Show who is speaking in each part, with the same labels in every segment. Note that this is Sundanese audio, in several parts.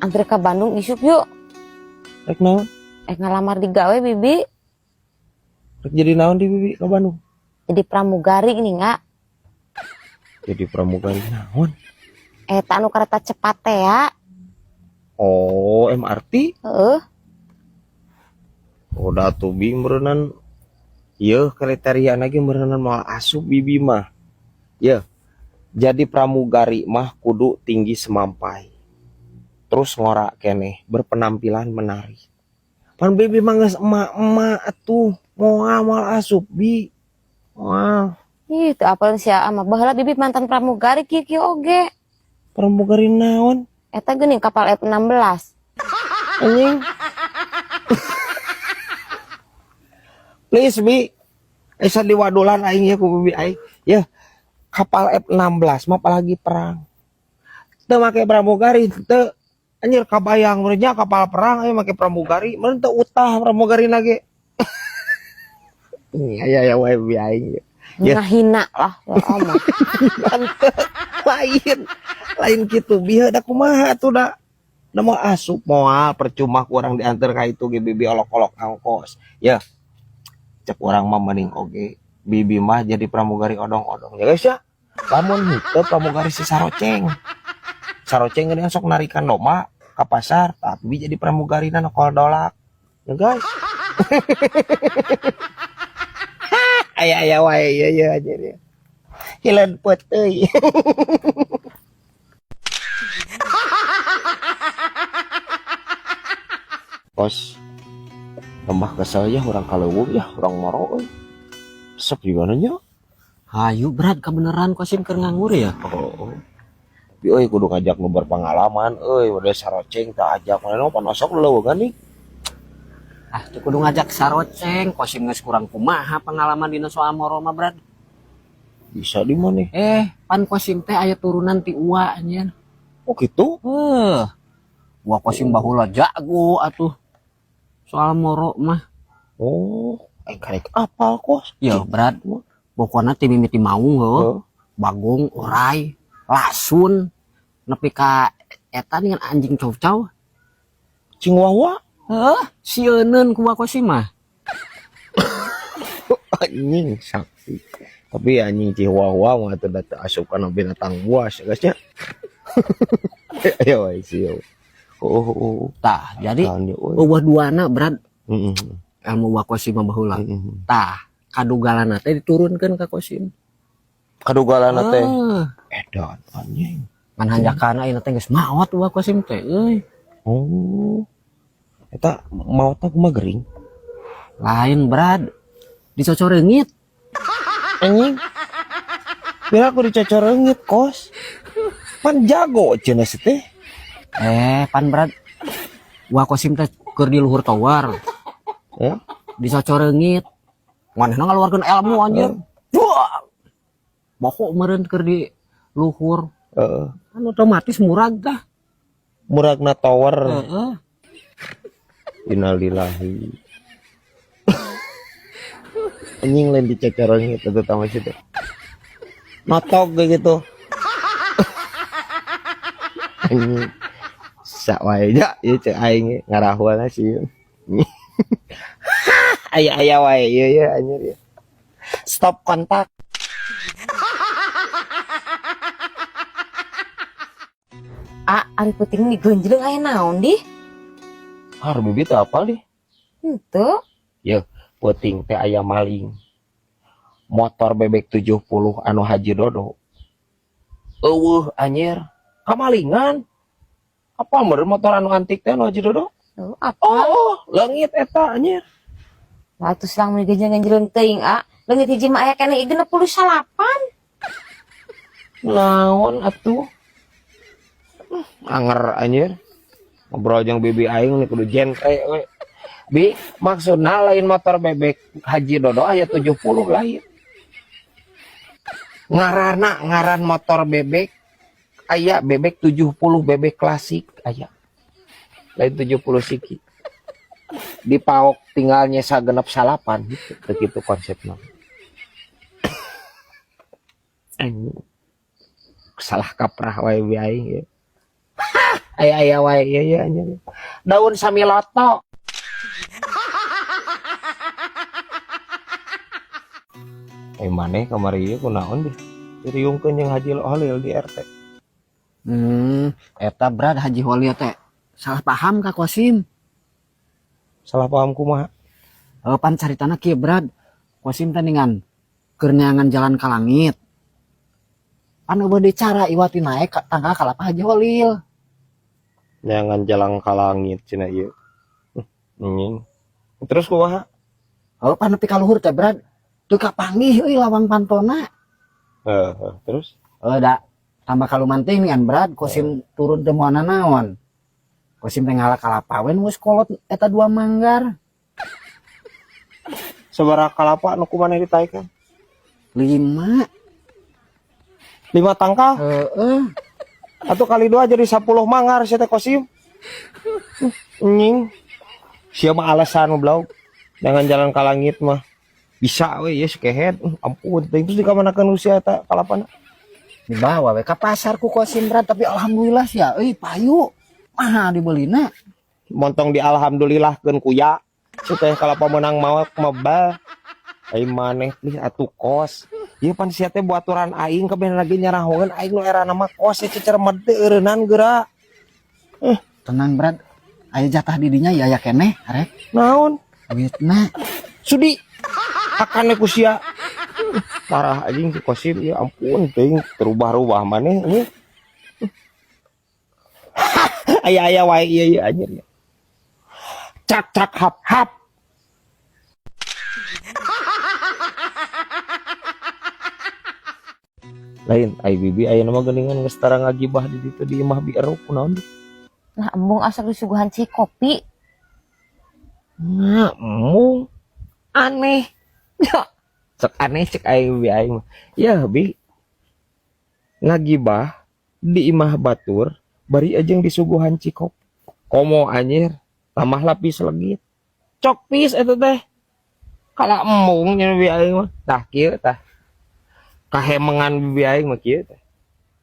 Speaker 1: Anter ke Bandung isuk yuk.
Speaker 2: Rek naon?
Speaker 1: Ngalamar digawe, Bibi.
Speaker 2: Rek jadi naon di Bibi ke Bandung?
Speaker 1: Jadi pramugari ini nggak?
Speaker 2: Jadi pramugari naon?
Speaker 1: Eta anu kereta cepat teh ya.
Speaker 2: Oh, MRT?
Speaker 1: Heeh.
Speaker 2: Udah tuh Bi meureunan ieu kriteria lagi meureunan moal asup Bibi mah. Ya. Jadi pramugari mah kudu tinggi semampai. Terus ngorak keneh, berpenampilan menarik. Pan Bibi mah geus emak-emak atuh, moal moal asup Bi. Moal.
Speaker 1: Ih, teu apal si Aa mah. Baheula Bibi mantan pramugari kieu kieu oge.
Speaker 2: Pramugari naon?
Speaker 1: Eta geuning kapal F16.
Speaker 2: Anjing. Please Bi. Esa diwadulan aing ya ku Bibi aing. Ya, kapal F16 mah apalagi perang. Teu make pramugari teu anjir kabayang meureun nya kapal perang aya make pramugari, meureun teu utah pramugari ge. Aya aya wae Bibi aing. Ya.
Speaker 1: Ngahina lah ya Allah.
Speaker 2: Mantep. Lain. Lain kitu Bi da kumaha atuh da. Da moal asup moal percuma ku urang diantar ka itu ge Bibi olok-olok angkos. Ya. Cek urang mah mending oge Bibi mah jadi pramugari odong-odong ya guys ya. Lamun henteu pramugari si Saroceng. Saroceng geuning sok narikan domba ka pasar, tapi jadi pramugari na nokol dolak. Ya guys. Aya aya wae ya ya aja dia. Hileun peuteuy. Kos tambah kesel ya orang kaleuweung ya orang moro euy. Resep juga nanya.
Speaker 3: Hayu berat kebenaran Kosim keur nganggur ya.
Speaker 2: Oh. Tapi euy kudu ngajak nu berpengalaman euy, udah saroceng tak ajak mana pan osok leuweungan nih.
Speaker 3: Ah, teu kudu ngajak saroceng, Kosim geus kurang kumaha pengalaman dina soal moro mah berat.
Speaker 2: Bisa di mana?
Speaker 3: Pan Kosim teh aya turunan ti uwa anjeun.
Speaker 2: Oh gitu?
Speaker 3: Heuh. Uwa Kosim baheula jago atuh. Soal moro mah.
Speaker 2: Oh, aing karek apal kos.
Speaker 3: Ya berat. Pokokna ti mimiti maung heuh.
Speaker 2: Heuh.
Speaker 3: Bagong, orai, lasun, nepi ka eta dengan anjing cow-cow.
Speaker 2: Cingwawa?
Speaker 3: Heuh, sieuneun ku Kosim mah.
Speaker 2: Anjing sakti. Tapi anjing Chihuahua mah teu da teu asup kana binatang buas ya guys nya. Ayo wae sih. Oh, oh, oh.
Speaker 3: Tah, jadi
Speaker 2: eueuh
Speaker 3: duana berat.
Speaker 2: Heeh.
Speaker 3: Ilmu Wa Kosim mah baheula.
Speaker 2: Heeh.
Speaker 3: Tah, kadugalana teh diturunkeun ka Kosim.
Speaker 2: Kadugalana teh. Edan anjing.
Speaker 3: Ngan hanjakana ayeuna teh geus maot Wa Kosim teh euy.
Speaker 2: Oh. Eta maotna kumaha gering?
Speaker 3: Lain berat. Dicocoreungit.
Speaker 2: Anjing. Bila aku dicocoreungit kos. Pan jago cenah si teh.
Speaker 3: Pan berat. Wa Kosim teh keur di luhur tower.
Speaker 2: Ya?
Speaker 3: Dicocoreungit. Manehna ngaluarkeun ilmu anjir. Wah. Boko meureun keur di luhur.
Speaker 2: Heeh.
Speaker 3: Kan otomatis murag tah.
Speaker 2: Muragna tower.
Speaker 3: Heeh.
Speaker 2: Innalillahi. Anjing lain dicocoreungit atuh tah mah situ. Notok kayak gitu. Anjing. Sak wae nya ieu cek aing ngarahuana sih. Aya-aya wae ieu ya anjir ya. Stop kontak.
Speaker 1: A, ari puting digonjleng aya naon di?
Speaker 2: Har Bibi teh apal di?
Speaker 1: Henteu.
Speaker 2: Yeuh, peuting teh aya maling. Motor bebek 70 anu Haji Dodo. Eueuh anjir, kamalingan. Apa meureun motor anu antik teh anu Haji Dodo?
Speaker 1: Oh, apa?
Speaker 2: Oh, leungit eta anjir.
Speaker 1: Lah atuh selang mun digonjleng teuing, A. Leungit hiji mah aya keneh 68.
Speaker 2: Naon atuh? Anger anjir. Ngobrol jeung bibi aing nih kudu genre we. Bi, maksudna lain motor bebek Haji Dodo aya 70 lain. Ngaranna ngaran motor bebek aya bebek 70 bebek klasik aya. Lain 70 siki. Dipaok tinggal nyesa genep salapan gitu, begitu konsepna. Anjing. Salah kaprah wae bi aing ya. Aya-aya wae ieu ya anjir. Daun samiloto. Eh maneh kamari ieu kunaon deh? Diriungkeun jeung Haji Holil di RT.
Speaker 3: Eta Brad Haji Holil teh salah paham ka Kosim.
Speaker 2: Salah paham kumaha?
Speaker 3: Pan caritana kieu Brad. Kosim teh ningan keur neangan jalan ka langit. Pan eueuh deui cara iwati naek ka tangga kalapa Haji Holil.
Speaker 2: Neangan jalan ka langit cenah ieu. Anjing. Terus kumaha?
Speaker 3: Pan nepi ka luhur teh Brad. Teu kapanggih euy lawang pantona.
Speaker 2: Heeh, terus
Speaker 3: Da tambah kalumanting nian Brad, Kosim turun teu moal nanaon. Kosim teh ngala kalapa we nu geus kolot eta 2 manggar.
Speaker 2: Sabaraha kalapa nu ku maneh ditaekan?
Speaker 3: 5.
Speaker 2: 5 tangkal?
Speaker 3: Heeh.
Speaker 2: Atuh kali 2 jadi 10 manggar sia teh Kosim. Anjing. Sia mah alasan goblok. Jangan jalan ka langit mah. Bisa we ieu sekehed. Ampun, teuing terus dikamanakeun usia eta kalapana?
Speaker 3: Dibawa we ka pasar ku Kosim Brad, tapi alhamdulillah sia euy payu. Mahal dibelina.
Speaker 2: Montong di alhamdulillahkeun kuya. Sia teh kalapa meunang mawa mebal. Ai maneh nih atuh kos. Ieu pan sia teh buaturan aing kabeh lagi nyarahoeun aing nu erana mah kos sia cecermed teh eureunnan geura.
Speaker 3: Tenang Brad. Aya jatah di dinya ya aya keneh arek.
Speaker 2: Naon?
Speaker 3: Duitna.
Speaker 2: Sudi. Hakane ku sia. Parah anjing si Kosim ya ampun teuing terubah-rubah maneh ini. Aya-aya wae ieu ieu anjir ya. Cak cak hap hap. Lain ai bibi aya mah geuningan geus tara ngagibah di ditu di imah bi eruk kunaon deui.
Speaker 1: Nah embung asa disuguhan ci kopi.
Speaker 2: Nah, embung aneh. Ya, cek aneh cek aing bibi aing mah. Ya bi ngagibah di imah batur bari aja yang disuguhan cikop. Komo anjir, tambah lapis legit. Cok pis eta teh. Kala embung nya bibi aing mah. Tah kieu tah. Kahemengan bibi aing mah kieu teh.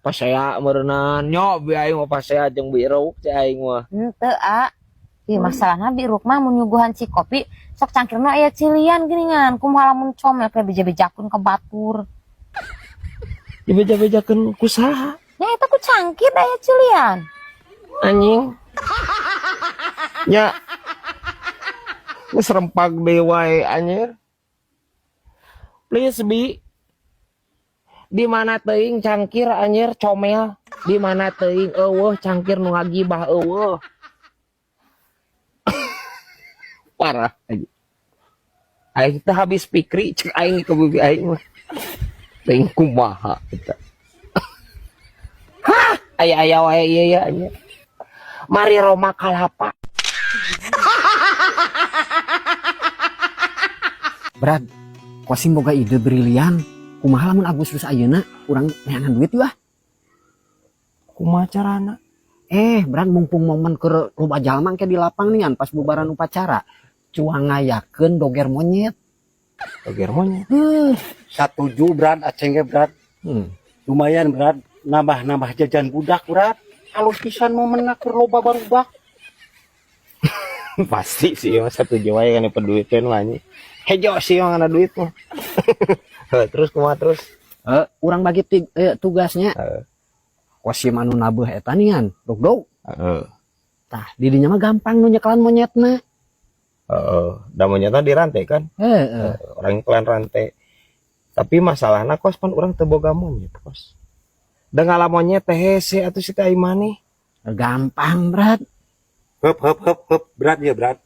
Speaker 2: Pasea meureunnan nyo bibi aing mah pasea jeung bi Eruk cek aing mah.
Speaker 1: Henteu a. Ih, masalahna bi Eruk mah mun nyuguhan cikopi sok cangkirna aya cilian geuningan. Kumaha lamun comel kayak beja-bejakeun ka batur.
Speaker 2: Dibeja-bejakeun ku saha?
Speaker 1: Nya eta ku cangkir aya cilian.
Speaker 2: Anjing. Nya. Geus rempag deui wae anjir. Please bi. Di mana teuing cangkir anjir comel? Di mana teuing eueuh cangkir nu ngagibah eueuh. Parah aja. Aing teh habis pikri cek aing ke bibi aing mah. Teuing kumaha eta. Hah, aya-aya wae ieu ya anjir. Mari Roma kalapa.
Speaker 3: Brad, Kosim boga ide brilian. Kumaha lamun Agustus ayeuna urang neangan duit yeuh ah.
Speaker 2: Kumaha carana?
Speaker 3: Brad, mumpung momen keur loba jalma ke di lapang nian pas bubaran upacara. Cuang ngayakeun doger monyet.
Speaker 2: Doger monyet?
Speaker 4: Satuju Brad, aceng ge Brad. Lumayan Brad, nambah-nambah jajan budak Brad. Halus pisan momenna keur loba barudak.
Speaker 2: Pasti sih mah satuju wae kana peduiteun mah anjing. Hejo sih mah kana duit mah. Heuh, terus kumaha terus?
Speaker 3: Urang bagi tugasnya. Kosim anu nabeuh eta nian, dog-dog. Tah, di dinya mah gampang nu nyekelan monyetna.
Speaker 2: Heeh, da monyetna dirantai kan?
Speaker 3: Heeh.
Speaker 2: Orang nyekelan rantai. Tapi masalahna kos pan urang teu boga monyet kos. Da ngala monyet teh hese atuh si teh ai maneh.
Speaker 3: Gampang, Brad.
Speaker 4: Heup heup heup heup, Brad ya, Brad.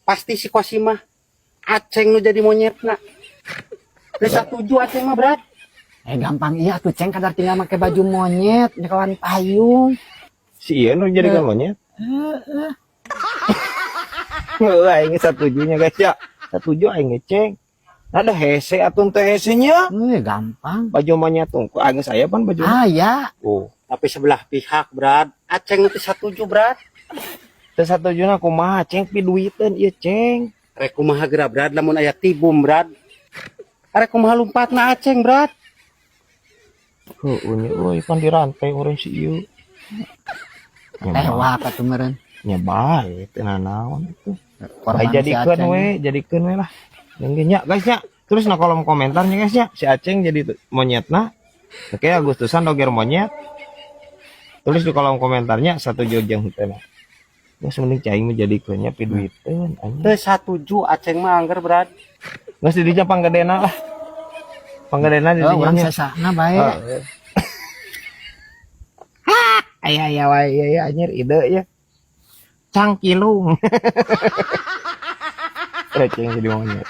Speaker 4: Pasti si Kosim mah aceng nu jadi monyetna. Geus satuju aceng mah, Brad.
Speaker 3: Gampang iya tuh ceng kadar tinggal make baju monyet, nyekelan payung.
Speaker 2: Si ieu nu jadikan monyet.
Speaker 3: Heeh.
Speaker 2: Heeh, aing satujunya guys ya. Satuju aing ngeceng. Ada hese atuh teh hesenya.
Speaker 3: Gampang.
Speaker 2: Baju monyet tuh, aing saya pan baju.
Speaker 3: Ah ya.
Speaker 2: Oh.
Speaker 4: Tapi sebelah pihak, Brad. Aceng teh satuju, Brad.
Speaker 2: Teu satujuna kumaha, Ceng piduiteun ieu, Ceng.
Speaker 4: Rek kumaha geura, Brad, lamun aya tibum, Brad. Arek kumaha lumpatna Aceng, Brad.
Speaker 2: Heueuh nya euy pan dirantai urang si ieu.
Speaker 3: Tewak atuh meureun.
Speaker 2: Nya bae teu nanaon itu.
Speaker 3: Korban
Speaker 2: Ay,
Speaker 3: si
Speaker 2: jadikeun
Speaker 3: Aceng.
Speaker 2: We, jadikeun we lah. Yang nya guys nya. Terus na kolom komentarnya guys nya, si Aceng jadi monyetna. Oke, Agustusan doger monyet. Tulis di kolom komentarnya satuju jeung henteu. Geus mending cai mah jadikeun nya piduiteun anjing.
Speaker 4: Teu satuju Aceng mah angger, Brad.
Speaker 2: Geus di dinya panggedena lah. Panggedena di
Speaker 3: Oh, urang
Speaker 2: dinya.
Speaker 3: sesahna bae.
Speaker 2: Heeh. Aya aya wae ya, ya anjir ide ya. Cangkilung. Aceng jadi monyet.